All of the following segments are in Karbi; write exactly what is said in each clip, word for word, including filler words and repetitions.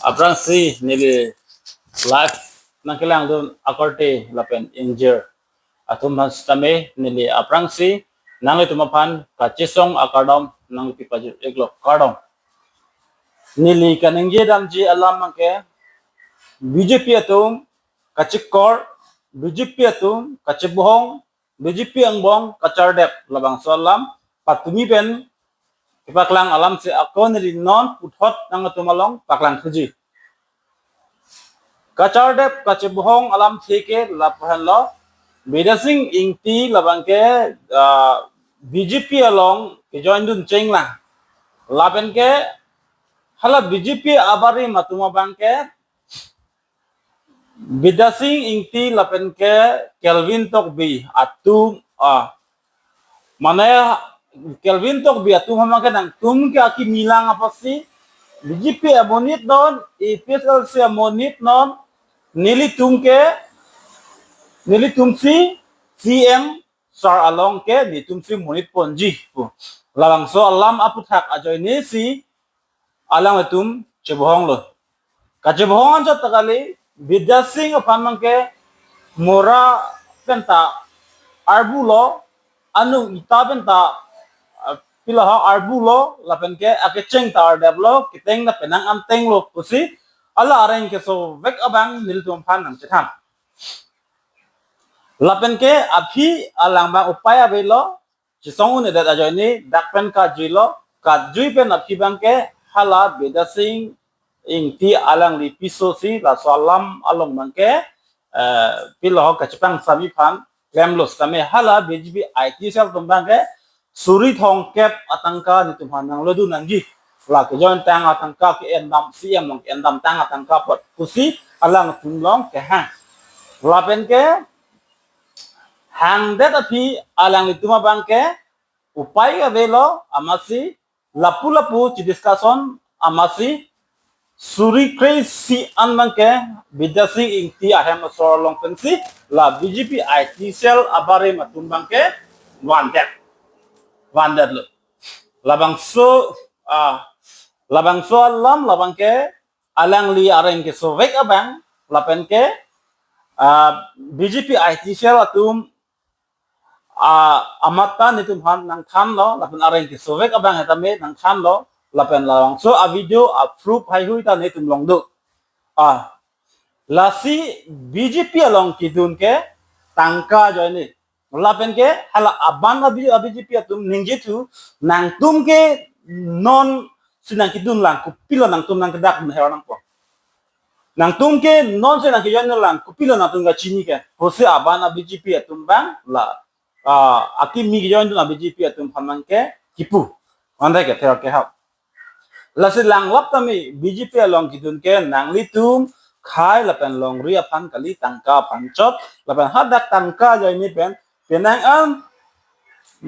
Aphrangsi neli live nangkelangdun akorte lapen ingjir atum aphan sitame neli aphrangsi nanglitum aphan kachesong akardom nangpi pajir iklo, kardom. Neli kaningje damji alam abangke B J P atum kachikor, B J P atum kachebohong, B J P angbong kachardep, labangso alam patumi pen kepaklang alamsi ako neli non puthot nangtum along paklang thuji. Kachardep kachebohong alamthe ke lapu henlo, Bidya Sing Engti labangke, ah, B J P along kejoindun chenglang. Lapenke hala B J P abarim atum abangke Bidya Sing Engti lapenke Kelvin Tokbi atum, ah, mane Kelvin Tokbi atum aphan ke nangtum ke akimi lang apotsi B J P amonit non, A P H L C amonit non, nelitum ke, nelitumsi C M sir along ke netumsi monit ponji pu. Labangso alam aputhak ajoinesi alanglitum chebohonglo. Kachebohong anchot ta kali, Bidya Sing aphan abangke mora penta arbulo, anung ita penta, ah, pilo ho arbulo, lapenke akecheng ta ardeplo, keteng ta penang antenglo pusi hala areng kesovek abang nelitum aphan nangchethan. Lapenke aphi alang abang upai avelo, chesong un-edet ajoine dak pen kajui lo, kajui pen aphi abangke hala Bidya Sing Engti alangli pisosi laso alam along abangke, eh, pilo ho kachepangsami aphan klemlo sitame hala B J P I T cell atum abangke suri thomkep atangka netum aphan nanglodun nangji. La kejoin tang atangka ke-endam C M along ke-endam tang atangka apot pusi alangtum along kehang. Lapenke hangdet aphi alanglitum abangke upai avelo amatsi lapu lapu chediscussion amatsi suri kre-isi an abangke Bidya Sing Engti ahem asor along pensi la B J P I T cell abarim atum abangke vandet. Vandetlo. Labangso, ah, labangso alam labangke alangli areng kesovek abang lapenke, ah, B J P I T cell atum, ah, amat ta netum aphan nangthanlo, lapen areng kesovek abang hetame nangthanlo, lapen labangso a-video a-proof haihui ta netum along do. Ah, lasi B J P along kedun ke tangka ajoine. Lapenke hala aban a-B-, a-B J P atum ningjethu, nangtum ke nonsi nangkedun lang kopilo nangtum nangkedak meher nangpo. Nangtum ke nonsi nangkejoin lang kopilo nangtum kachini ke. Pusi aban a-B J P atum abang la, ah, akimi kejoindun a-B J P atum aphan abangke kipu. Andai ke ther kehap. Lasi langlap tame B J P along kedun ke nanglitum khei lapen longri aphan kali, tangka aphan chot, lapen hadak tangka ajoine pen penang an,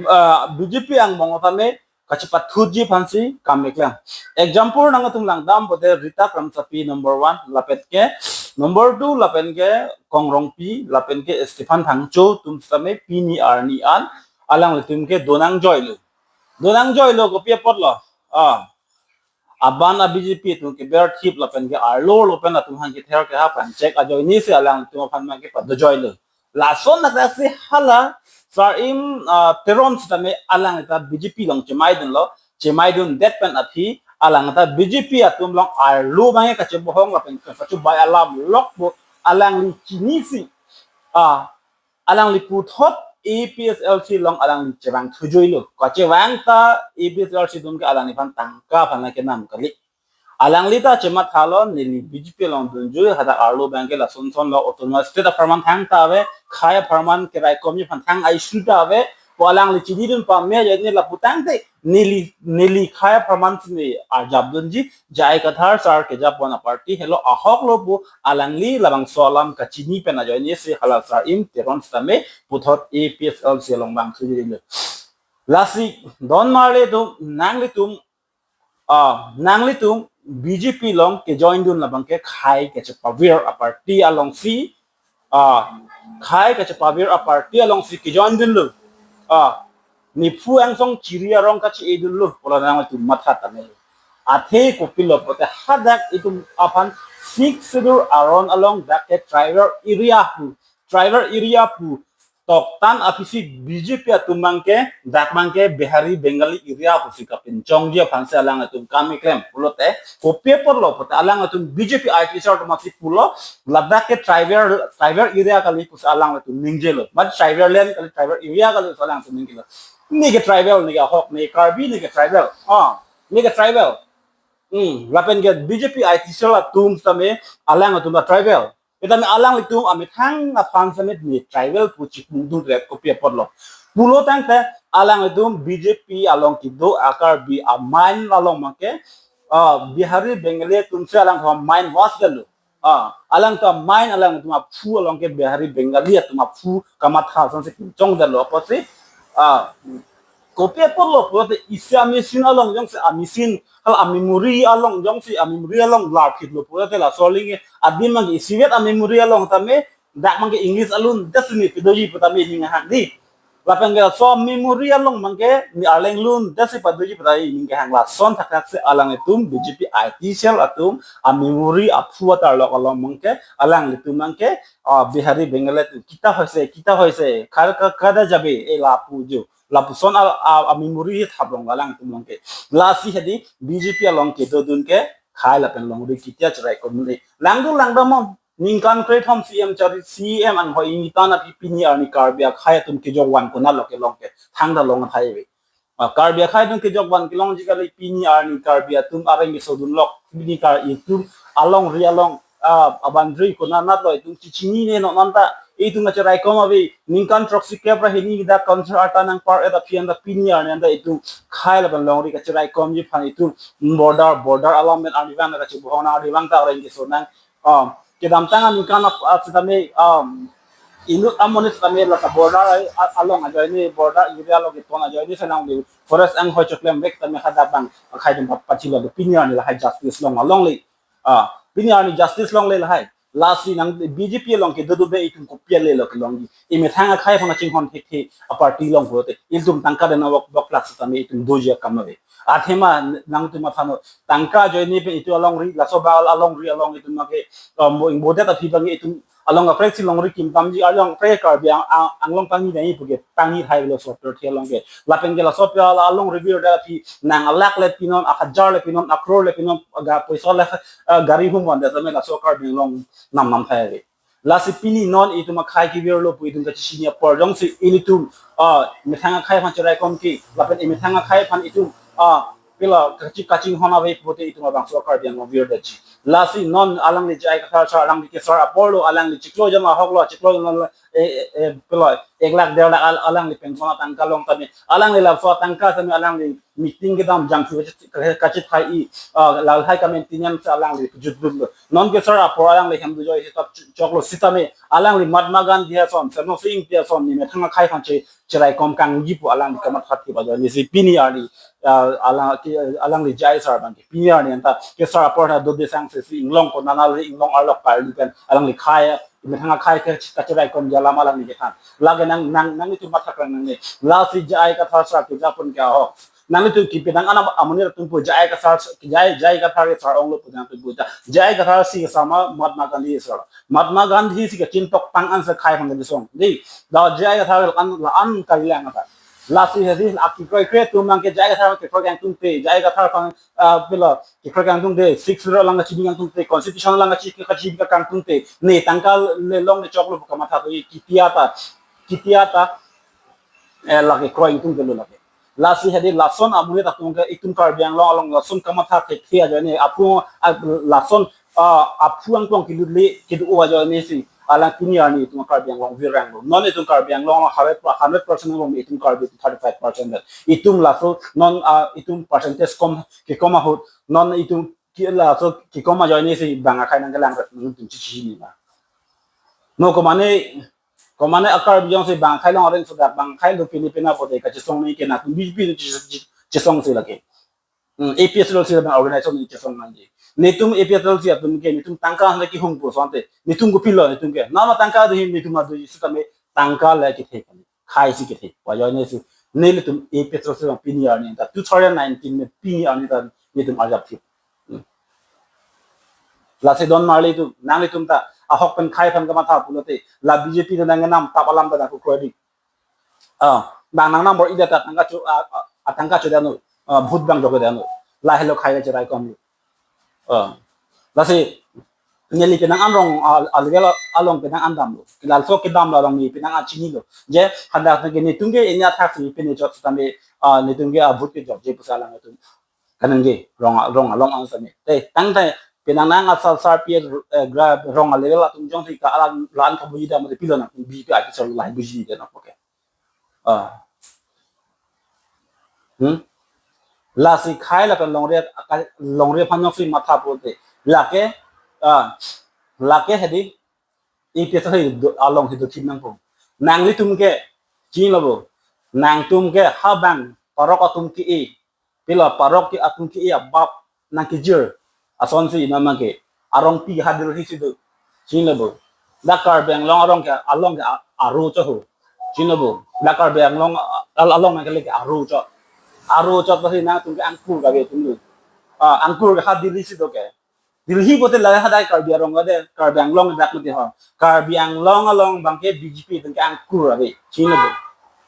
ah, B J P angbong tame kachepathutji aphansi kam keklem. Example nangtum langdam pote Rita Kramsapi number one, lapenke number two lapenke Kongrongpi, lapenke Stephen Thangcho atum sitame pini arni an alanglitum ke donangjoilo. Donangjoilo kopi apotlo? Ah, aban a-B J P atum keber thip lapenke arlo lo pen atum aphan kether kehap aphan chek ajoinesi alangtum aphan abangke padojoilo. Lason nangdaksi hala Sar-im, ah, Teron sitame alang ta B J P along chemaidunlo, chemaidundet pen aphi alang ta B J P atum along arlo abangke kachebohong lapen kapachubai alam lokpo, alangli chinisi, ah, alangli puthot A P H L C along alangli chevang thujuilo. Kachevang ta A P H L C atum ke alangliphan tangka aphan lake nam kali. Alangli ta chemathalo, neli B J P along dunjui, hadak arlo abangke lason son lo, autonomous state apharman thangta ave, khei apharman keraikomji aphan thang ai shuta ave, pu alangli chinidun pame ajoine lapu tangte neli, neli khei apharman si ne arjapdunji, J I Kathar sir kejapon a-party helo, ahoklo pu alangli labangso alam kachini pen ajoinesi hala Sar-im Teron sitame puthot A P H L C along vangthujuilo. Lasi don marli atum, nanglitum, ah, nanglitum B J P along kejoindun labangke khei kachepavir a-party alongsi, ah, khei kachepavir a-party alongsi kejoindunlo. Ah, niphu angsong chiri arong kache-edunlo, pu la nanglitum matha tame. Athe kopilo pulote hadak itum aphan Sixth Schedule aron along dak ke tribal area pu, tribal area pu toktan aphisi B J P atum abangke dak abangke Bihari Bengali area pusi kapinchongji aphansi alanglitum kam keklem pulote kopi apotlo pulote alanglitum B J P I T cell atum aphansi pulo ladak ke tribal, tribal area kali pusi alanglitum ningjelo. Mat tribal land kali, tribal area kali pusi alanglitum ningjelo. Neke tribal, neke ahok, neke Karbi, neke tribal. Ah, neke tribal. Hmm, lapen ke B J P I T cell atum tame alanglitum la tribal. Tame alanglitum amethang aphan tame ne tribal pu chikung dun rep kopi apotlo. Pulo tangte alanglitum B J P along kedo a-Karbi a-mind along abangke, ah, Bihari Bengali atumsi alangtum a-mind wash detlo. Ah, alangtum a-mind, alangtum aphu along ke Bihari Bengali atum aphu kamatha asonsi pinchong detlo apotsi. Ah, kopi apotlo pulote isi a-machine along jongsi a-machine, hala a-memory along jongsi a-memory along larphitlo pulote laso aling ke adim abangke isivet a-memory along tame dak abangke English alun detsi ne padoji pu tame ning hang di. Lapen ke laso memory along abangke ne arleng lun detsi padoji pu tame ning kehang, lason thakthak si alanglitum B J P I T cell atum a-memory aphu atarlok along abangke alanglitum abangke, ah, Bihari Bengali atum kita hoise, kita hoise, khar ka kada jabe, e lapu jo. Lapuson a, a, a-memory he thap rong alangtum abangke. Lasi hedi B J P along kedodun ke khei lapen longri kitia cherai komuni. Langdun langdam mo ningkan krethom C M chari, C M anghoi ingtan aphi pini arni Karbi akhei atum kejok van konatlo kelong ke. Thangta long athai ave. Ah, Karbi akhei atum kejok van kelongji kali pini arni Karbi atum areng kesodunlok. Pini Kar itum alongri along, ah, a-boundary konatlo itum chichinine non anta itum kacherai kom ave ningkan throksi kep ra hini dak council arta nangpar-et aphi anta pini arni anta itum khei lapen longri kacherai komji aphan itum border, border along pen arnivang kachibohong nang arnivang ta areng keso nang. Ah, kedamtang aningkan ap, ap sitame, ah, inut amonit sitame lata border ai, a, along ajoine border area along keton ajoine senang di forest anghoi choklemvek tame hadak abang akhei atum pat pachilo pini arni lahai justice long alongle. Ah, pini arni justice longle lahai. Lasi nang B J P along kedodunde itum kopi alelo kelongji. Imethang akhei aphan kachinghon thekthe a-party along pulote. Itum tangka den awok bok lak sitame itum doji akam ave. Athema nangtum matha non tangka ajoine pen itum alongri, laso bal alongri along itum abangke, um, bo, bodet aphi abangke itum along kaprek si longri kim pamji along kaprek Karbi Ang, Ang, Anglong pangni dai puke pangni thai lo soter thi along ke. Lapen ke laso pi alongri virdet aphi nang alak le pinon, ahajar le pinon, akror le pinon, ga poisa le, ah, gari hum van de tame laso Karbi Anglong nam nam thai ave. Lasi pini non itum akhei kevirlo pu itum kachesini apor jongsi ilitum, ah, methang akhei aphan cherai kom ke, lapen imethang akhei aphan itum, ah, pila kachi kachinghon ave pulote itum abangso Karbi Anglong virdetji. Lasi non alangli J I Kathar sir alangli kesar aporlo, alangli chiklo jam ahoklo, chiklo jam lo, eh, eh, eh, pila ek lakh der lakh al-, alangli pension atangka long tame, alangli laso atangka tame alangli meeting kedam jangthu kachit, kachit khai i, ah, lahai ka-maintenance alangli kejutdunlo. Non kesar apor alangli hem dujoi si tap ch-, choklo sitame alangli Mahatma Gandhi ason, Sano Sing Ingti ason, ne methang akhei aphan che, cherai kom kangji pu alangli kamatha thip ajoine si pini arni, ah, alang, ki, alangli J I sir abangke pini arni anta kesar apor ta dode sangse si inglong konatlo inglong arlok parli pen alangli khei, methang akhei ke kacherai komji alam alangli kethan. Lake nang, nang, nanglitum matha klang nangne. Lasi J I Kathar sir kejapon ke ahok. Nanglitum kipi nang ana amonit atum pu J I Kathar, J I, J I Kathar ke sar onglo pu nangtum pu ta. J I Kathar si sama Mahatma Gandhi sir. Mahatma Gandhi si kachintok tang an sa khei aphan kesong. Di, dak J I Kathar an la an kailang ata. Lasi hedi aki kroikre atum abangke J I Kathar kekroi kangtungte, J I Kathar aphan, ah, pila kekroi kangtungte, Sixth Schedule along kachibi kangtungte, constitution along kachi, kachibi kangtungte, ne tangka le longle choklo pu kamatha to i kitia ta, kitia ta, eh, lake kroi ingtungte lo lake. Lasi hedi lason amonit atum ke itum Karbi Anglong along lason kamatha thekthe ajoine aphu, ah, lason, ah, aphu angklong kelut le kedo ajoine si alang pini arni itum Karbi Anglong viranglo. Non itum Karbi Anglong hundred, hundred percent along itum Karbi thirty-five percent. Itum laso non, ah, itum percentage kom, kekom ahut non itum ke laso kekom ajoine si bang akhei nangkelang ret nangtum chichinine ma. No komane, komane a-Karbi jongsi bang akhei along areng sodak bang akhei lo pini pina pote kachesong nangji ke nangtum B J P chi, chi, chesong si lake. Hmm, A P H L C abang organization ne chesong nangji. Netum A P H L C atum ke netum tangka hande kihung pu asonte. Netum kopilo netum ke. Nama tangka do hin netum adu sitame tangka le kethe kali. Khei si kethe. Wa ajoine si. Nelitum A P H L C abang pini arni ta two thousand nineteen me pini arni ta Netum arjap thip. Hmm. Lasi don marli atum, nanglitum ta ahok pen khei aphan kamatha pulote, la B J P ta nangkenam tap alam ta nangkokroidi. Ah, bang nangnam bor-i ta atangka cho, ah, ah, atangka cho dano, ah, vote bang jok dano. Lahelo khei cherai kom. Ah, lasi neli penang an rong, ah, a-level along penang an damlo. Laso kedam along neli penang an chinilo. Je hadak ke netum ke ini athak si pine chot setame, ah, netum ke, ah, vote kejokje pusi alanglitum kaningje, rong, rong along ang sami. Te, tangte penang nang asal sar pi, eh, gra rong a-level atum jongsi ka alam la-an kabuji dam, mate pilo nang B J P api sar lahai buji dam, oke. Ah. Hmm? Lasi khei lapen longri, ka-, longri aphan jongsi matha pulote. Lake, ah, lake hedi, A P H L C do, along si dothip nangpo. Nanglitum ke, chinilo bo. Nangtum ke habang parok atum ke-e, pilo parok ke atum ke-e abap nangkejir asonsi mama ke arongpi ha Delhi si do. Chinilo bo. Dak Karbi Anglong arong ke, along ke a-, aro cho ho. Chinilo bo. Dak Karbi Anglong, a-, al-, along nangkele ke aro cho. Aro cho pasi nangtum ke angkur kave atum do. Ah, angkur ke ha Delhi si do ke. Delhi pulote la hadak Karbi arong ade, Karbi Anglong dak mati ho. Karbi Anglong along abang ke B J P atum ke angkur ave, chinilo bo.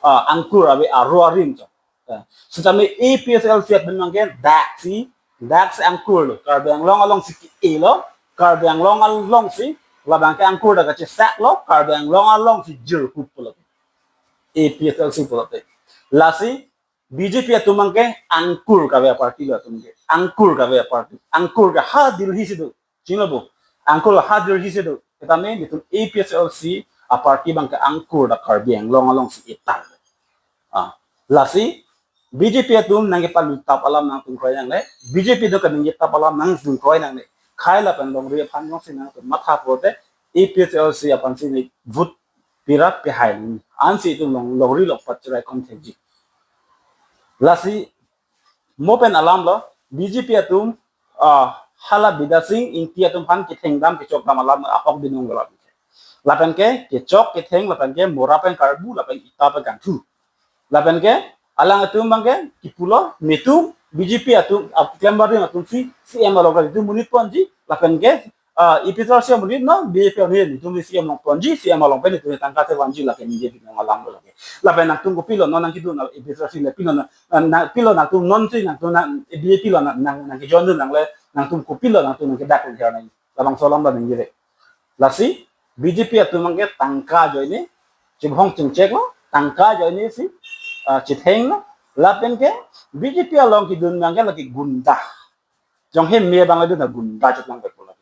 Ah, angkur ave, aro arim cho. Ah, setame A P H L C atum abang ke dak si, dak si angkur lo. Karbi Anglong along si ke-e lo, Karbi Anglong along si labang ke angkur dak kachesaklo, Karbi Anglong along si jirhup pulo. A P H L C pulote. Lasi B J P atum abang ke angkur kave aparty lo atum ke. Angkur kave aparty. Angkur ke ha Delhi si do. Chinilo bo. Angkur ha Delhi si do. Setame netum A P H L C aparty abang ke angkur dak Karbi Anglong along si etang. Ah, lasi B J P atum nangkepalut tap alam nangtum kroi nangne. B J P do kaningje tap alam nangtum kroi nangne. Khei lapen longri aphan jongsi nangtum matha pulote A P H L C aphan si ne vote pirap pihai nang. Ansi itum long, longri lok pat cherai kom thekji. Lasi mo pen alam lo, B J P atum, ah, hala Bidya Sing Engti atum aphan ketheng dam kechok dam alam ahok binong lo. Lapen ke, kechok ketheng, lapen ke mora pen karbu, lapen ita pen kangthu. Lapen ke, alangtum abang ke kipulo, netum B J P atum, ap klem barim atum si, C M along kali atum monit ponji, lapen ke, ah, A P H L C amonit non, B J P amonit, netum C M along ponji, C M along pen netum tangka te vanji lake ningje binong alam lo lake. Lapen nangtum kopilo non nangkedun A P H L C le pilo nang, nang, pilo nangtum non si nangtum nang B J P lo nang, nang, nangkejoin dun nangle, nangtum kopilo nangtum nangkedak nang kira nang. Labangso alam lo ningje le. Lasi B J P atum abang ke tangka ajoine, chibhong chingchek lo, tangka ajoine si, ah, chitheng lo, lapen ke B J P along kedun abang ke lake gunda. Jong he me abang adun ta gunda chot nang pulo.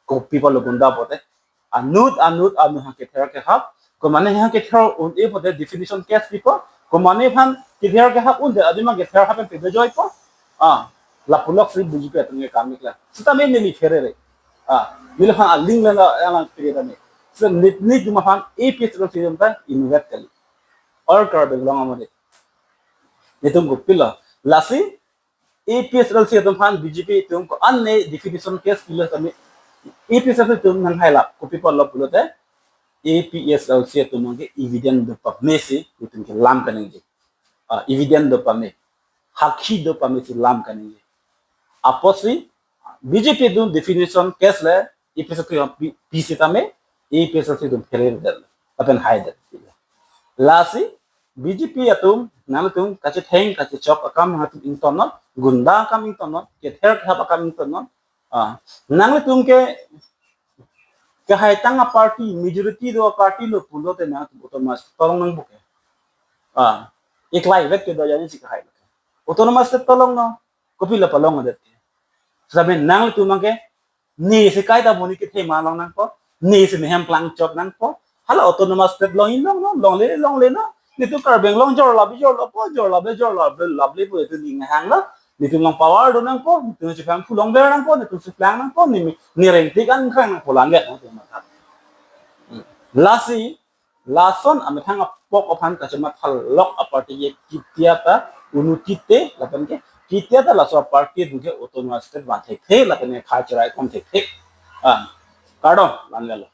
Kopi pulo gunda pulote. Anut, anut, anut hang kether kehap. Komane hang kether un-e pulote definition case pipo. Komane aphan kether kehap un-e adim abang kether hap pen pebe joipo. Ah, lapuloksi B J P atum ke kam ikla. Setame neli pherere. Ah, neli aphan aling le la, yang phere tame. Se nit, netum aphan A P H L C atum ta invet kali. All Karbi Anglong amonit. Netum kopilo. Lasi A P H L C atum aphan B J P atum ko-an ne definition case pilo tame A P H L C atum nanghailap kopi pulo pulote A P H L C atum abang ke evidence do pame si netum ke lam kaningje. Ah, evidence do pame. Hakhi do pame si lam kaningje. Apotsi B J P atum definition case le A P H L C atum pi-, pi sitame A P H L C atum phere del. Lapen hai del. Lasi B J P atum, nangtum kachetheng, kachechok akam nangtum ingtonnon, gunda akam ingtonnon, kether kehap akam ingtonnon. Ah, nangtum ke, kehaitang aparty, majority do aparty lo pulote nangtum autonomous tolong nangpo ke. Ah, eklai vet ke do jani si kehai. Autonomous state tolongnon, kopilo palongdet ke. Setame nangtum abang ke, ne si kaita boni kethe ma long nangpo, ne si mehem plang chok nangpo. Hala autonomous state long-i longnon, longle, longle non. Netum Karbi Anglong jor labi jor lapo, jor labi jor labi, labi po netum ning hang lo. Netum along power do nangpo, netum chiphan phu longber nangpo, netum si plang nangpo, ne, ne rengtik an krang nangpo langget nangtum matha. Hmm. Lasi, lason amethang apok aphan kachematha lok aparty ke ketia ta unu tite, lapen ke ketia ta laso aparty atum ke autonomous state van thekthe, lapen ke khei cherai kom thekthe. Ah, kardom, lan lelo.